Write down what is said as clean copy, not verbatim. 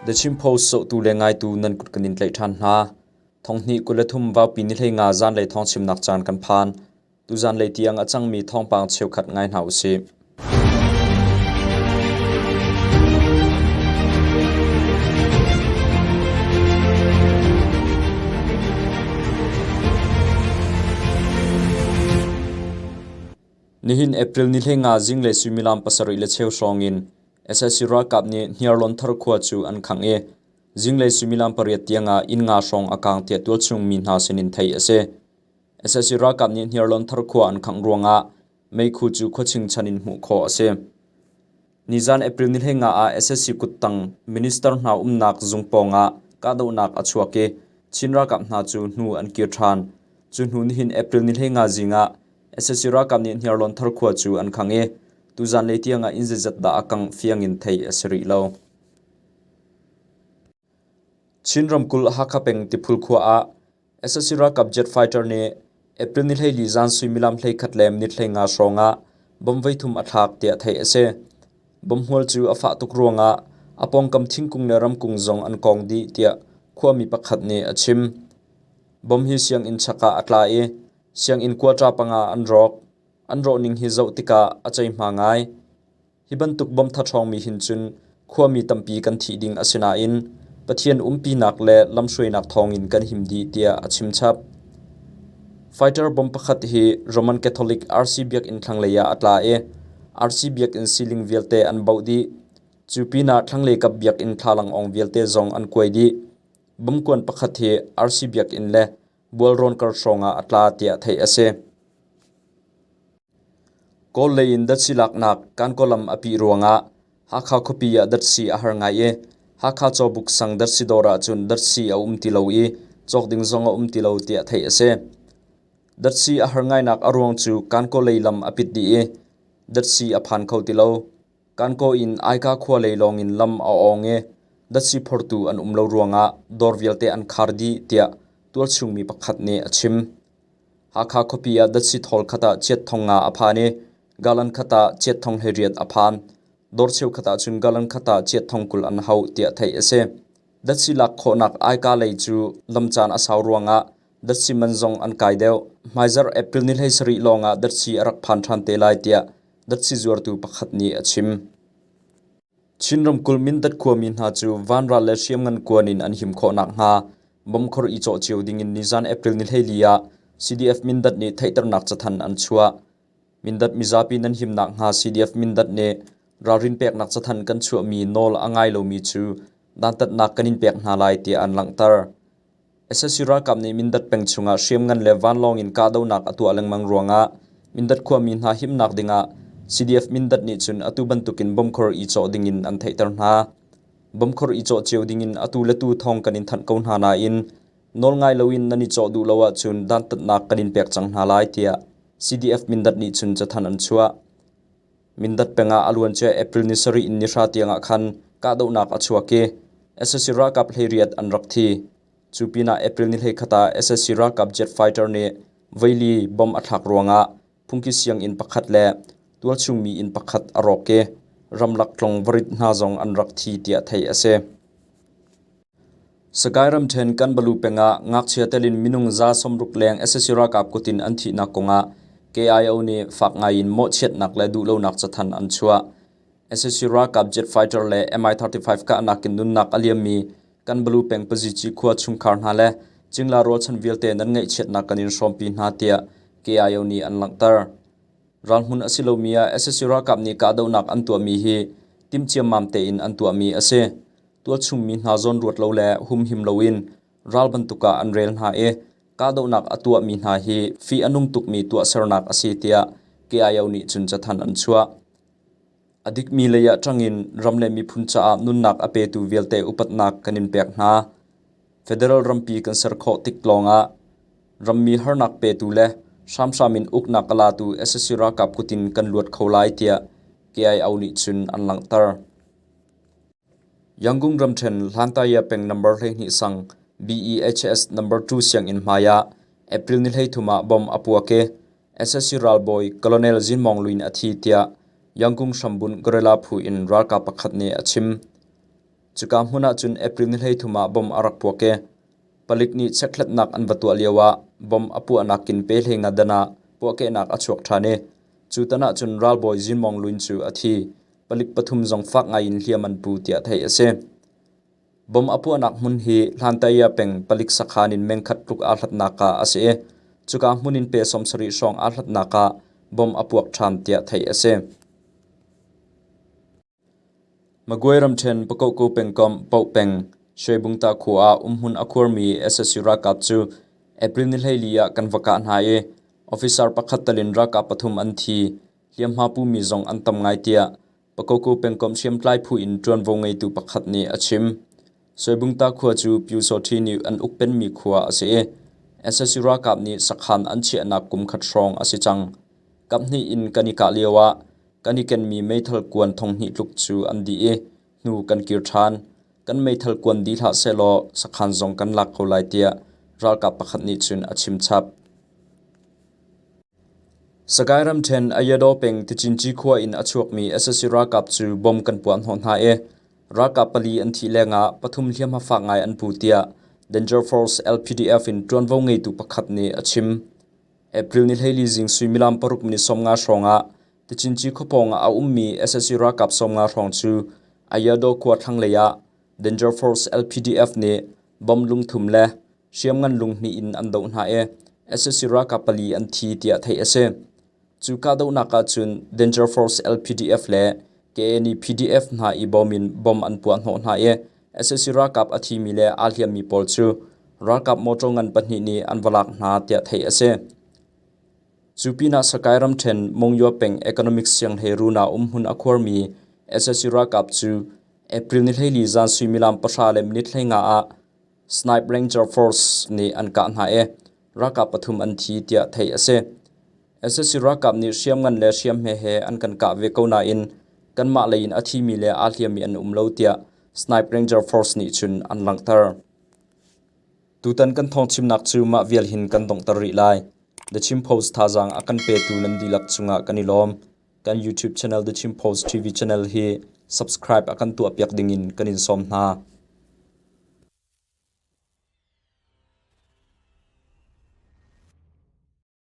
The Chin Post zohtu le ngaitu nan kut kan in tlaih ṭhan hna. Thonghnih 23 vaupi ni 15 zanlei thawngchimnak caan kan phan. Tuzanlei tiang a cangmi thawngpang cheukhat ngai hna usih. Nihin April ni 15 zinglei suimilam 7:15 hrawng in sac ralkap nih Hniarlawn thar khua cu an khangh i zinglei suimilam 8 tiangah inn nga hrawng a kaang tiah tualchung mi hna sinin theih a si. Sac ralkap nih Hniarlawn thar khua an khangh ruangah meikhu cu khua chingchan in hmuh khawh a si. Nizan April ni 15 ah sac kuttang minister hna umnak zung pawngah kahdohnak a chuak i Chin ralkap hna cu hnu an kir ṭhan. Cu hnu nihin April ni 15 zing ah sac ralkap nih Hniarlawn thar khua cu an khangh i tuzan lei tiangah inn zeizat dah a kangh fiang in theih a si rih lo. Chin ramkulh Hakha peng Tiphul khua ah sac ralkap jet fighter nih April ni 14 zan suimilam 11 le minute 15 hrawng ah bomb voithum a thlak tiah theih a si. Bomb hmual cu a fah tuk ruangah a pawngkam thingkung le ramkung zong an kawng dih tiah khuami pakhat nih a chim. Bomb hi sianginn chak ah a tla i sianginn quarter panga an rawk. An rawh ning hi zoh tikah a ceihma ngai. Hi bantuk bomb thathawngmi hin cun khuami tampi kan thih ding a si nain Pathian umpinak le lamhruainak thawngin kan him dih tiah a chimchap. Fighter bomb pakhat hi Roman Catholic RC biakinn thlanglei ah a tla i RC biakinn siling vialte an boh dih. Cu pinah thlanglei kap biakinn thlalangawng vialte zong an kuai dih. Bomb kuan pakhat hi RC biakinn le Bualrawn kar hrawngah a tla tiah theih a si. Kawl lei in datsi laknak Kankaw a pih ruangah Hakha khuapi ah datsi a har ngai i Hakha Cawbuk sang datsi dawr ahcun datsi a um ti lo i cawk ding zong a um ti lo tiah theih a si. Datsi a har ngainak a ruang cu Kankaw lei lam a pit dih i datsi a phan kho ti lo. Kankaw in Aika khua lei lawngin lam a awng i datsi phortu an um lo ruangah dawr vialte an khar dih tiah tualchung mi pakhat nih a chim. Hakha khuapi ah datsi thawl khat ah chiat thong nga a phan i gallon khat ah chiat thong 18 a phan. Dawr cheukhat ah cun gallon khat ah chiat thong 20 an hauh tiah theih a si. Datsi lak khawhnak aika lei cu lam caan a sau ruangah datsi man zong an kai deuh. Hmaizarh April ni 17 lawngah datsi a rak phan ṭhan te lai tiah datsi zuartu pakhat nih a chim. Chin ramkulh Mindat khuami hna cu vanral le hriamngan kuan in an him khawh nakhnga bomkhor i cawh cio dingin nizan April ni 14 ah CDF Mindat nih theihternak cathanh an chuah. Mindat mizapi nan him nakhnga CDF Mindat nih ralrin peknak cathanh kan chuahmi nawl a ngai lomi cu dantatnak kan in pek hna lai tiah an langhter. Sac ralkap nih Mindat peng chungah hriamngan le vanlawng in kahdohnak a tuah lengmang ruangah Mindat khuami hna himnak dingah CDF Mindat nih cun atu bantukin bomkhor i cawh dingin an theihter hna. Bomkhor i cawh cio dingin atu le tu thawng kan in thanh ko hna nain nawlngai loin nan i cawh duh lo ahcun dantatnak kan in pek cang hna lai tiah CDF Mindat nih cun cathanh an chuah. Mindat peng ah a luancia April ni 7 in ni 9 tiangah khan kahdohnak a chuak i sac ralkap 18 an rak thi. Cu pinah April ni 21 ah sac ralkap jet fighter nih voili bomb a thlak ruangah phungki sianginn pakhat le tualchung mi inn pakhat a rawk i ramlak tlong varit hna zong an rak thi tiah theih a si. Sagaing ramṭhen Kanbalu peng ah ngakchia tel in minung 60 leng sac ralkap kut in an thihnak kong ah KIO nih fak ngai in mawhchiatnak le duhlonak cathanh an chuah. Sac ralkap jet fighter le Mi-35 kahnak in nunnak a liammi Kanbalu peng Pazici khua chungkhar hna le Cingla rualchan vialte nan ngaihchiatnak kan in hrawmpi hna tiah KIO nih an langhter. Ralhmun a si lomi ah sac ralkap nih kahdohnak an tuahmi hi timhciammam tein an tuahmi a si. Tualchungmi hna zawnruat lo le humhim loin ral bantuk ah an rel hna i kahdohnak a tuahmi hna hi fih a nung tukmi tuahsernak a si tiah KIO nih cun cathanh an chuah. A dikmi lei ah ṭangin ram le miphun caah nunnak a petu vialte upatnak kan in pek hna. Federal rampi kan ser khawh tik lawngah rammi harnak petu le hramhram in uknak a latu sac ralkap kut in kan luat kho lai tiah KIO nih cun an langhter. Yangon ramṭhen Hlantaya peng number 12 sang BEHS number 2 sianginn hmai ah April ni 13 ah bomb a puak i sac ralbawi Colonel Zin Maung Lwin a thi tiah Yangon hrambunh guerrilla phu in ralkap pakhat nih a chim. Cuka hmun ah cun April ni 13 ah bomb a rak puak i palik nih chekhlatnak an va tuah lioah bomb a puahnak in pe hlei nga dan ah puahkehnak a chuak ṭhan i cu tan ah cun ralbawi Zin Mawng Lwin cu a thi. Palik pathum zong fak ngai in hliam an pu tiah theih a si. Bomb a puahnak hmun hi Hlantaya peng palik sakhan in mengkhat tluk aa hlatnak ah a si i cuka hmun in pe 70 hrawng aa hlatnak ah bomb a puak ṭhan tiah theih a si. Magway ramṭhen Pakokku pengkomh Paoh peng Shwebungta khua ah umhmun a khuarmi sac ralkap cu April ni 14 ah kan va kah hna i officer pakhat tal in ralkap pathum an thi, hliamhma pumi zong an tam ngai tiah Pakokku pengkomh hriamtlai phu in ṭuanvo ngeitu pakhat nih a chim. Shwebungta khua cu Pyusawṭhi nih an ukpenmi khua a si i sac ralkap nih sakhan an chiahnak kum khat hrawng a si cang. Kaphnih in kan i kah lioah Kan i kenmi meithal kuan thonghnih tluk cu an dih i hnu kan kir ṭhan. Kan meithal kuan dih hlah sehlaw sakhan zong kan lak ko lai tiah ralkap pakhat nih cun a chim chap. Sagaing ramṭhen Ayadaw peng Ticinci khua in a chuakmi sac ralkap cu bom kan puah hnawh hna i ralkap pali an thih lengah pathum hliamhma fak ngai an pu tiah Danger Force LPDF in ṭuanvo ngeitu pakhat nih a chim. April ni 14 zing suimilam 6 minute 50 hrawngah Ticinci khuapawng ah a ummi sac ralkap 50 hrawng cu Ayadaw khua thlanglei ah Danger Force LPDF nih bomb lungthum le hriamngan lunghnih in an doh hna i sac ralkap pali an thi tiah theih a si. Cu kahdohnak ah cun Danger Force LPDF le KNE PDF hna i bawm in bomb an puah hnawh hna i sac ralkap a thimi le aa hliammi pawl cu ralkap motor ngan pahnih nih an va lak hna tiah theih a si. Cu pinah Sakai ramṭhen Monywa peng Economic Sianghleirun ah umhmun a khuarmi sac ralkap cu April ni 14 zan suimilam 10 le minute 15 ah Snipe Ranger Force nih an kah hna i ralkap pathum an thi tiah theih a si. Sac ralkap nih hriamngan le hriamhme he an kan kah ve ko nain kanmah lei in a thimi le aa hliammi an um lo tiah Snipe Ranger Force nih cun an langhter. Tutan kan thawngchimnak cu mah vial hin kan donghter rih lai. The Chin Post thazaang a kan petu nan dihlak cungah kan i lawm. Kan YouTube channel The Chin Post TV channel hi subscribe a kan tuahpiak dingin kan in sawm hna.